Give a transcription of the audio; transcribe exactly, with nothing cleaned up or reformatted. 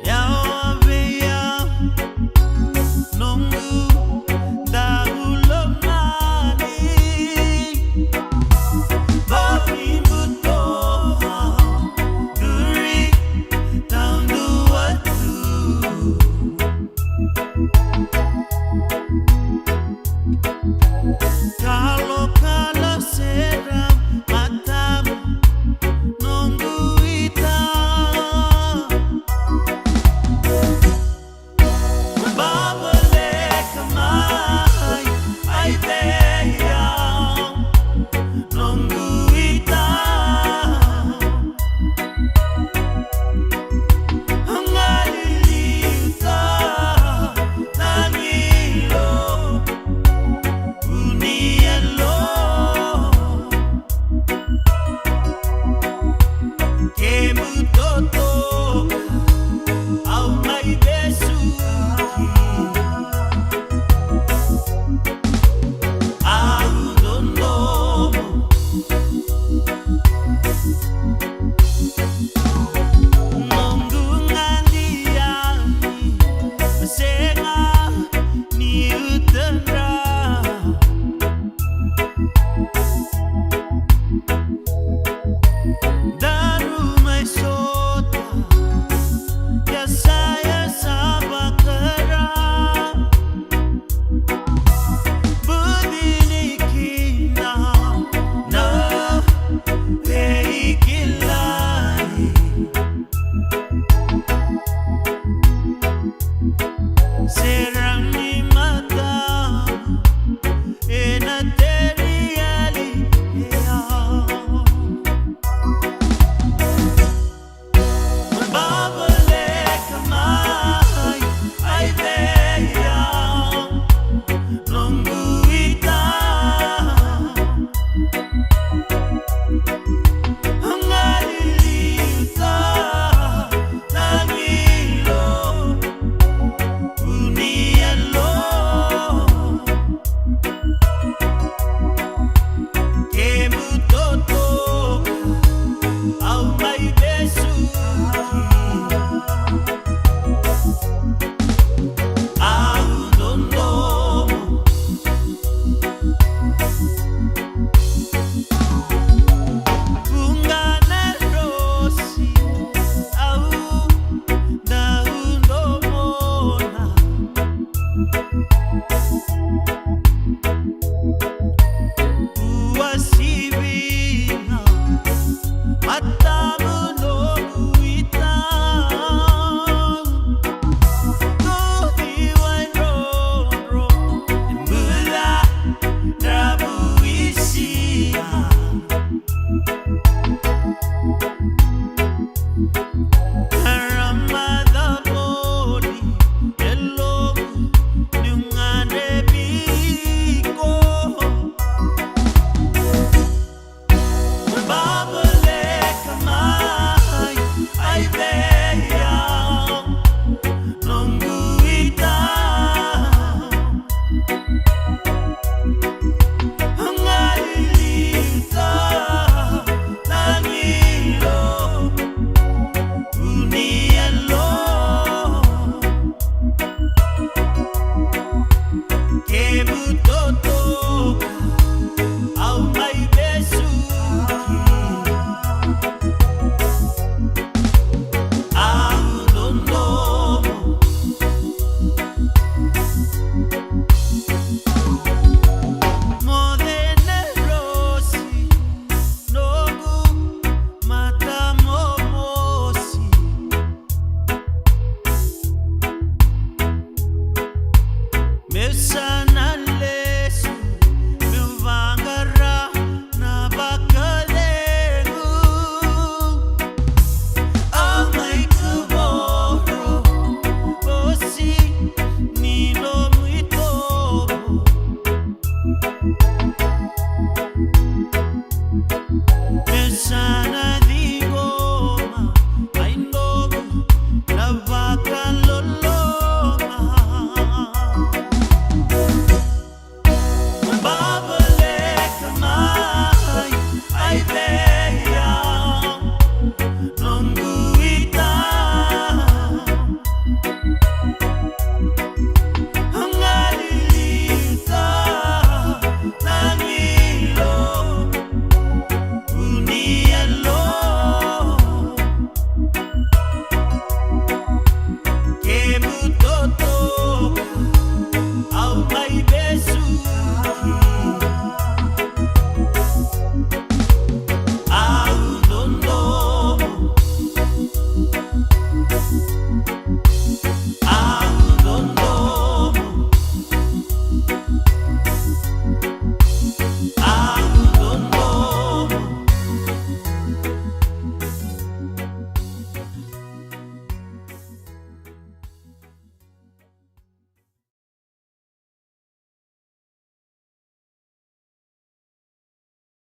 Yawa vei au noqu dau lomani. Vakabibi tu au, duri taudua tu. Kalokalo sera matamu noqu ita. Vavoleka mai, ai vei au noqu ita. Au galiliu tu na qilo, u ni yalo. Kemu totoka, au mai vesuki. Au dodomo. Noqu gadi yani, sega niu tadra. Daru mai sota, ia sa, ia sa vakara. Budi ni kina na veikilai. Sera ni mata ena teri yali e au. Vavoleka mai, ai vei au noqu ita. Au galiliu tu na qilo, u ni yalo. Kemu totoka, au mai vesuki. Au dodomo. Vuqa na rosi au dau domona. Ua sivina matamu noqu ita. Tuci wai roro e bula dravuisia.